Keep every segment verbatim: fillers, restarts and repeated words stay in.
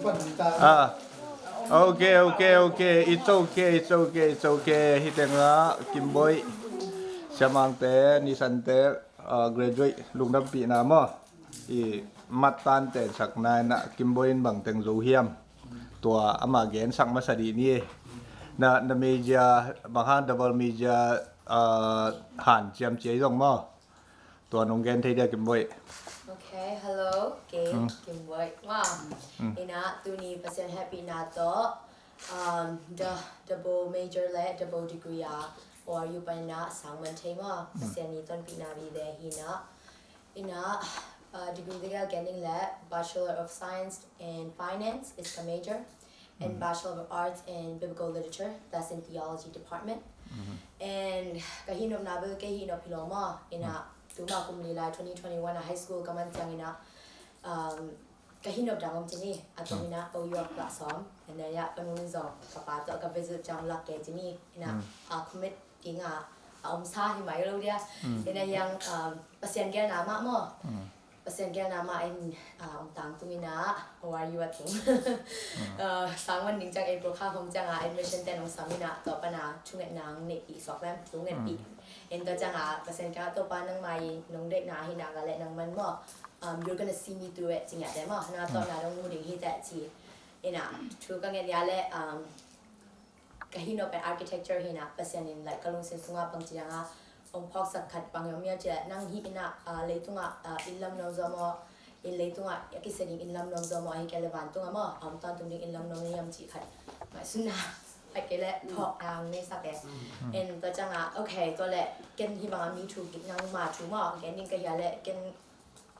Ah, okay, okay, okay. It's okay, it's okay, it's okay. Hih tengah Kimboi, Siamangte, Nisante, ah, graduate lungdampihna maw? I mat tan tensakna in ah Kimboi in bang teng zo hiam? Tua ama gensak masa dih ni. Na, na major, bang hang double major, ah, hanciam ci ahi zong maw? Tua nong gen thei dia, Kimboi. Okay, hello, kei Kimboi. Wow. Ina tuni Pasian hehpihna tawh, um, the double major le double degree a, O R U pan ina sang man thei maw. Pasian i tonpihna vive hi ina. Ina, uh, degree ding a gen ning le Bachelor of Science in Finance is the major, and Bachelor of Arts in Biblical Literature, that's in Theology Department. And ka hinopna bel kei hinop hi lo maw, ina, tuma kum li lai twenty twenty-one a high school ka man ciang ina, um, ka hinop dang om ci ni, a tawm ina O U a ka lah sawm, and then ya, ka nung zong ka pa tawh ka visit ciang lak kei ci ni, ina, a commit ding a, a om sa hi mai lo dia. Ina yang, um, Pasian gelna mah maw. Pasian gelna mah in, ah, om tangtung ina, O R U a tung. Ah, sang man ding ciang April kha hong ciang a admission te nong sam ina, tua pan a thungetna nong neihpih suak lem, thungetpih. In tua ciang a Pasian kei a Topa nangmah i nong deihna hi na ka le nang man maw. Um, you're gonna see me through it, ci ngiat le maw. Na tua na dong mu ding hi teh ci. Ina, thu ka nget nia le, um, ka hinop pen architecture hi na, Pasian in, like, ka lungsim sungah bangci dang a ong phawksak khat bang hi om ia ci leh, nang hi ina, ah, leitungah, ah, inn lam nuam zaw maw, inn leitungah a kisia ding inn lam nuam zaw maw, ahi kei leh vantungah maw, a om tawntung ding inn lam nuam hiam cih khat ngaihsutna, ahi kei leh phawkna ong neisak e. En tua ciang a, okay, tua leh ken hih bang a mi thu, nangma thu maw gen ding ka hia leh ken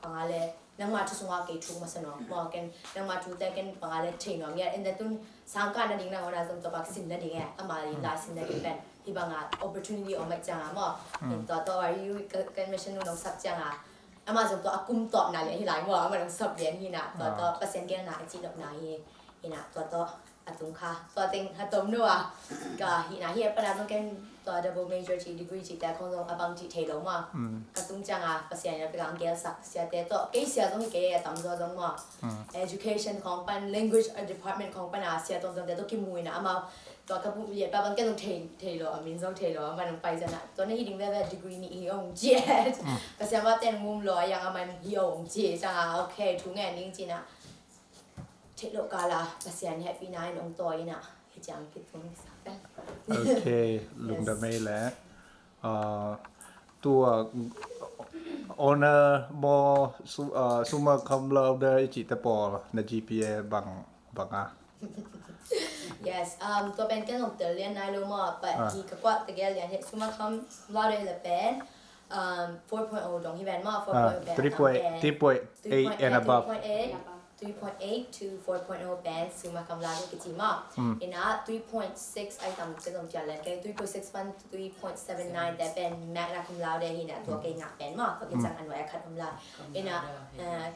bang a le nangma thu sungah kei thuk masa nuam maw, ken nangma thute ken bang a le thei nuam ia, in the tun sangkah nading nangawn a zong Topa ka sin nading e, ama i lai sin nading pen hih bang a opportunity om mah ciang a maw. In tua tawh a yu ka, ka mission nu nong sap ciang a, ama zong tua a kum tawpna lian hi lai maw, ama nong sap lian hi na, tua tawh Pasian gelna a cihnopna hi, hi na, tua tawh a tung kha. Tua teng ha tom no a, ka hihna hi a pana zong ken tua double major ci, degree ci te khong zong a bang ci thei lo maw. Ka tung ciang a Pasian in a pek a ong gelsak siate tawh, kei sia zong hi kei a tamzaw zong maw. Education khong pan, language, uh, department khong pan a sia tuamtuam te tawh kimu ina amau tua ka bu lian pa bang ken zong thei, thei lo, a min zong thei lo, a man ong pai zan a. Tua na hi ding veve degree nih hi ong ci et. Ka siamahte in ong um lo a, yang a man hi ong ci ciang a, okay, thu ngen ding ci na. Theih loh kal a Pasian hehpihna in ong tawi ina, hih ciang kitung sak pen. Okay, lungdam ei le. Ah, tua honor maw, su-, ah, summa cum laude i cihte pawl na G P A bang, bang a? Yes, um, tua pen ken zong tel lian nai lo maw, but hi ka kuah tegel lian hi, summa cum laude hi le pen, um, four point oh dong hi ven maw, four point oh pen a tam pen. Three point eight and above. Three point eight to four point oh pen summa cum laude kici maw. Ina three point six ai tam ken zong tel lian kei, three point six pan three point seven nine te pen magna cum laude hi na, tua kei ngah pen maw, tua kei ciang a nuai a khat om lai. Ina, eh,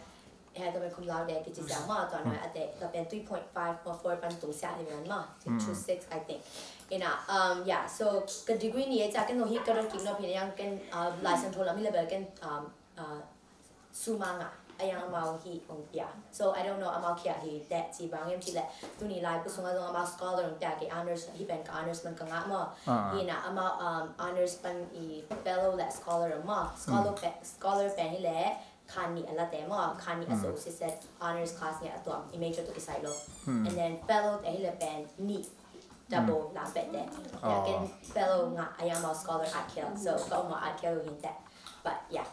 he tua pen cum laude kici ciang maw, tua nuai a te, tua pen three point five maw, four pan tung sia hi man maw, three two six I think. Ina, um, yeah, so ka degree nih e ca ken zong hi ka dot kik nop hi na yang ken, uh, license tho lam hi le bel ken, um, uh, summa ngah a, yang amau hi ong pia. So I don't know amau khia hi teh ci bang hiam cih leh tuni lai pu sungah zong amau scholar ong pia kei, honors, hi pen ka honors man ka ngah maw. Hi na amau, um, honors pan i fellow le scholar maw. Scholar pen, scholar pen hi leh khan nih a late maw, khan nih a so si set honors class nih a tuam, i major tawh kisai lo. And then fellow te hi leh pen nih double lam pet te. Ya ken fellow ngah a, yang amau scholar at Kiel. So ka om a at Kiel uh hi teh. But yeah.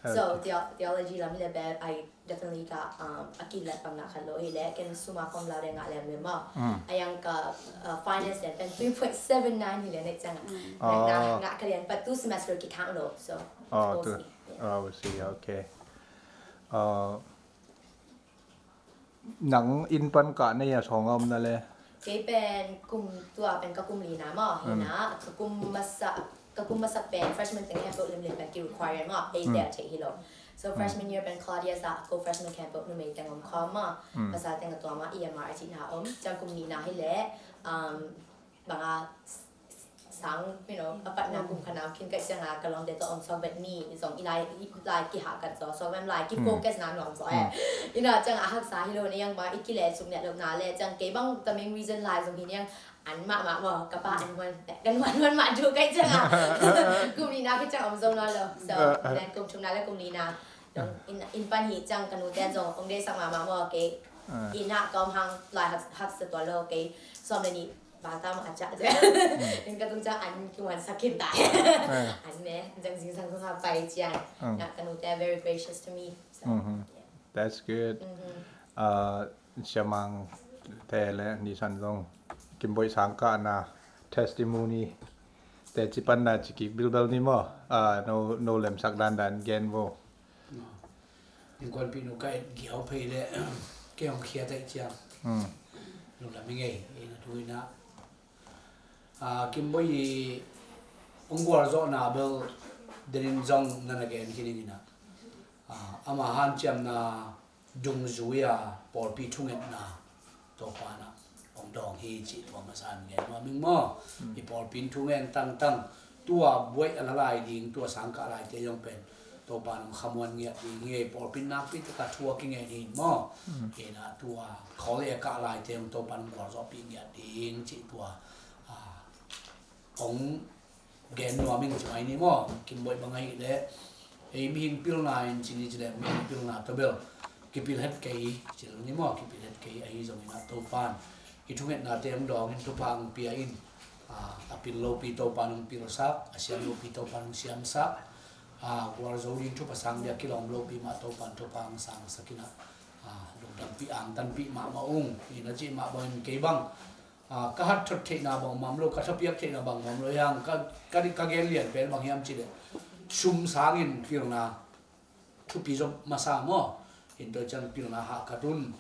So theo-, theology lam hi le bel, I definitely ka, um, a kilat pang na khat lo hi le, ken summa cum laude ngah le maw. A yang ka, uh, finance le pen three point seven nine hi le nek ciang a. Nek na ngah ka lian, but two semester kikhang lo. So we'll see. Oh, I see. Okay. Uh, Nang inn pan kah na hia sawng a om na le? Kei pen kum tua pen ka kum lina maw, hi na, ka kum masa, ka kum masa pen freshman teng hempeuh limlim pen ki require maw, ei tel thei hi lo. So freshman year pen Claudius ah ko freshman hempeuh numei teng om khawm maw, pasal teng a tua maw, E M R a cihna om, ciang kum nihna hi le, um, bang a s-, s-, sang, you know, a patna kum khat na om khin ka hih ciangin ka lawmte tawh om sawk bet ni zong i lai, i lai kihahkat zaw sawk, lai kifocus na nuam zaw eh. Ina ciangin a haksa hi lo na, iang bang i kileh suk net lo na le ciang kei bang the main reason lai zong hi niang an mahmah maw, ka pa an huan, kan huan huan mah tu ka hih ciangin kum nihna khit ciang om zo nawn lo. So then kum thumna le kum lina dong inn, inn pan hi ciang ka nute zong ong deihsak mahmah maw, kei inn ah ka om hang lai hak, haksa tuan lo, kei sawm le nih bang tam a cah ciang inn ka tung ciang an kihuansak khin ta. An ne zang zingsang kong ha pai ciang na ka nute very gracious to me. So yeah. That's good. Uh, Siamang te le Nisan zong Kimboih sangkahna testimony te cipanna ci kik bilbel ni maw? Uh, no, no lemsak dandan gen vo. Innkuanpih nu ka et giau phei le kei hong khia taih ciang lungdam i ngei. Ina tu ina Kimboih i hong gualzawhna bel denin zong na na gen khin ina ama hanciamna dungzui a pawlpi thungetna Topa na hong dawng hi cih tua masa in gen nuam ing maw? I pawlpi in thungen tangtang tua buaih a la lai ding, tua sangkah laite zong pen Topa in hong khamuan ngiat ding hi. Pawlpi in nakpi taka thu a kingen hi maw? Ina tua khawlei a kah laite zong Topa in hong gualzawhpih ngiat ding cih tua hong gen nuam ing ci mai ni maw? Kimboih bang ahih leh ei mihing pilna in ci ni ci leh mihing pilna tawh bel kipil het kei ci lo ni maw? Kipil het kei ahi zongin ah Topa in i thungetnate hong dawng in thupha hong pia in a pil lopi Topa in hong pilsak, a siam lopi Topa in hong siamsak, gualzo ding thupha sang dia kilawm lopi mah Topa in thupha hong sangsak in ah lungdampih angtanpih mahmah ung. Ina cih mah bangin kei bang ka hat thot theihna bang om lo, ka thapiak theihna bang om lo hiam, ka, ka, ka gen lian pen bang hiam ci leh sum sangin pilna thupi zaw masa maw? In tua ciang pilna hahkat un.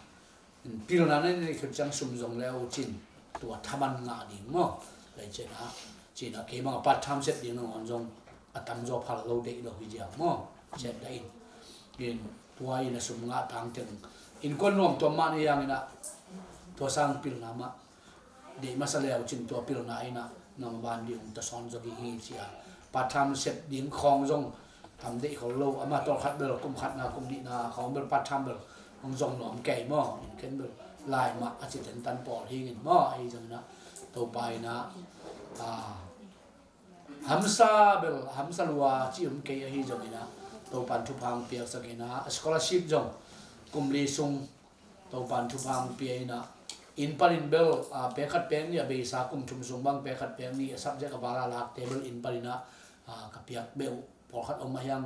Pilna na neih khit ciang sum zong le uh cin tua thaman ngah ding maw? Lai ciangin ah cin ah kei bang a part time set ding nangawn zong a tamzaw phal lo deih lo hi ziau maw? Set dah in. In tua in a sum ngah tangteng innkuan nuam tuam mah na hi hangin ah tua sang pilna mah deih masa leu cin tua pilna in ah nang van ding ung ta sawn zaw ding hi ci a. Part time set ding khawng zong tam deih khol lo, ama tawlkhat bel kum khatna kum nihna khawng bel part time bel hong zong nuam kei maw? In ken bel lai mah a ci tentan pawl hi ngin maw? Ahi zongin ah Topa in ah hamsa bel hamsa lua ci om kei ahi zongin ah Topa in thupha hong piaksak in ah a scholarship zong kum li sung Topa in thupha hong pia in ah inn panin bel pek khat pek nih a beisa, kum thum sung bang pek khat pek nih a subject a val a lakte bel inn panin ah ka piak beh uh pawlkhat om a hiang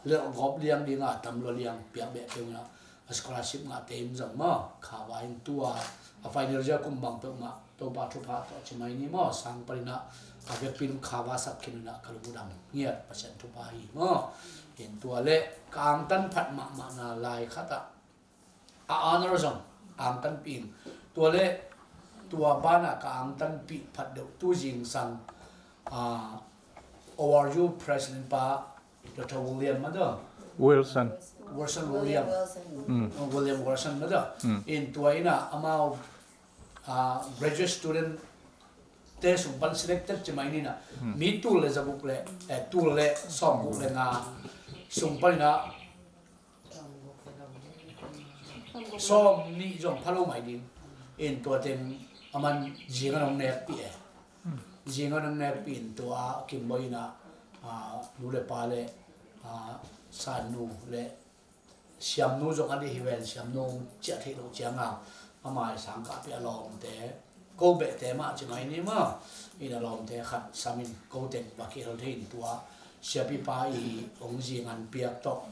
lelh gawp liang ding a tam lua liang piak beh kei un ah a scholarship ngahte in zong maw khava in tua a final year kum bang peuhmah Topa thupha tawh ci mai ni maw? Sang panin ah a vekpi in khava sak khin un ah ka lungdam ngiat, Pasian thupha hi maw? In tua le ka angtan phat mahmahna lai khat ah a honor zong angtanpih in tua le tua banah ka angtanpih phat deuh tu zingsang O R U president pa Doctor William mah dah. Wilson. Wilson William. William Wilson mah dah. In tua in ah amau graduate student te sung pan selected ci mai ni nah. Mi tul le zaguk le tul le sawmguk le nga sung pan in ah sawm nih zong pha lo mai ding. In tua teng a man zing a nong nekpih e. Zing a nong nekpih in tua Kimboih in ah nu le pa le sannu le siamnu zong a dih hi ven, siamnu ciah theih loh cianga ama i sangkahpih a lawmte ko behte mah ci mai ni maw? In a lawmte khat samin ko teng va kihel thei in tua siapipa i hong zingan piak tawh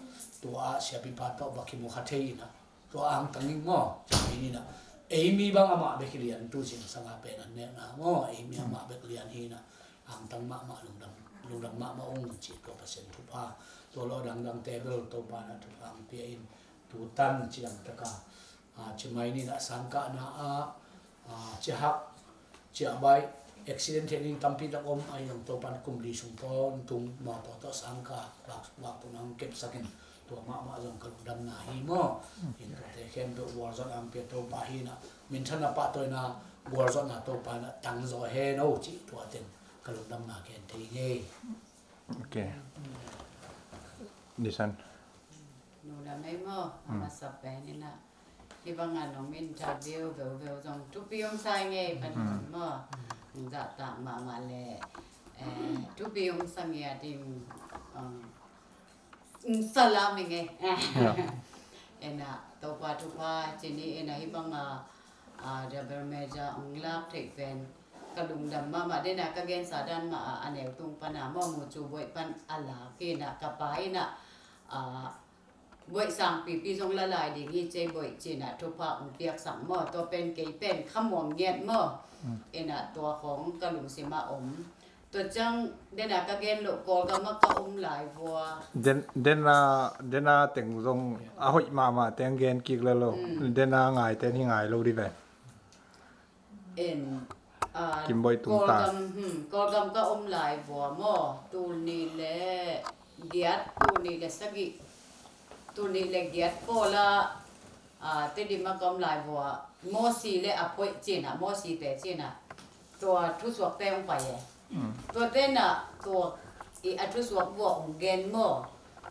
tua siapipa tawh va kimu kha thei in ah tua angtang ing maw? Ci mai ni nah. Ei mi bang amah bek hi lian tu zingsanga pen an nekna maw? Ei mi amah bek lian hi nah. Angtang mahmah lungdam, lungdam mahmah ung ci tua Pasian thupha. Tua lo dangdangte bel Topa in ah thupha ang pia in tutan cidam taka ci mai ni nah. Sangkahna ah ci hak ciah baih accident theih ding tampi tak om ahi zong Topa in kum li sung tawntung mawtaw tawh sangkah vak, vak tung ang kepsak in tua mahmah zong ka lungdamna hi maw? In tuate khempeuh gualzawhna ang pia Topa hi nah. Minthanna pahtawina gualzawhna Topa in ah tangzaw hen o cih tua teng ka lungdam mah gen thei ngei. Ok. Nisan. Nula mei maw, a masa pen in ah, hih bang a nong interview veuveu zong thupi om sa ngei pan maw. Zahtak mahmah le, eh, thupi om sa ngei a ding, um, salam i ngei. Ena Topa thupha ci ni, ena hih bang a, a, double major ong lak theih pen ka lungdam mahmah. Dena ka gensa dan mah a, a neu tung pana maw, Mucu Boih pan a lak ina, ka pa ina, a, Boih sangpipi zong la lai ding hi cei Boih cina thupha ong piaksak maw, tua pen kei pen khamuang ngiat maw. Ena tua khong ka lungsim a om. Tua ciang dena ka gen loh Kawlgam a ka om lai vua. Den, dena, dena teng zong a hoih mahmah teng gen kik le lo. Dena ngai ten hi ngai lo di ve. En, ah, Kim Boih tung ta. Kawlgam, hmm, Kawlgam ka om lai vua maw. Tul nih le giat, tul nih le sagih, tul nih le giat pawl a, ah, Tedim a ka om lai vua. Mosi le a phoih cina, Mosi te cina. Tua thusuak te ong pai e. Tua tena tua i a thusuak vua ong gen maw.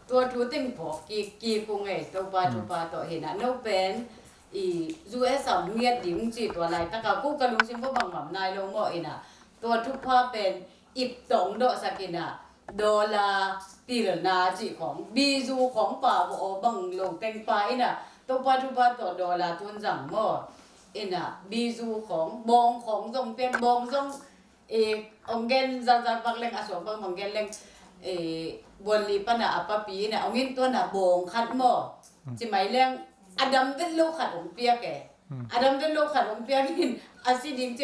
Tua thu teng phawk kik kik ung ei, Topa thupha tawh hina. No pen i U S a ngiat ding ci tua laitaka ko ka lungsim vua bangmah nai lo maw ina. Tua thupha pen ip tawng dawhsak ina. Dollar pilna ci khong, bizu khong pa vua aw bang lo teng pa ina. Topa thupha tawh dollar tun zang maw. Ina bizu khong, bawng khong zong pen bawng zong e, ong gen zalzal bak leng, a suak bang bang gen leng, e, buanli pana a papi ina, ong in tuana bawng khat maw. Ci mai leng, a dam vet lo khat ong piak e. A dam vet lo khat ong piak in, a si ding ci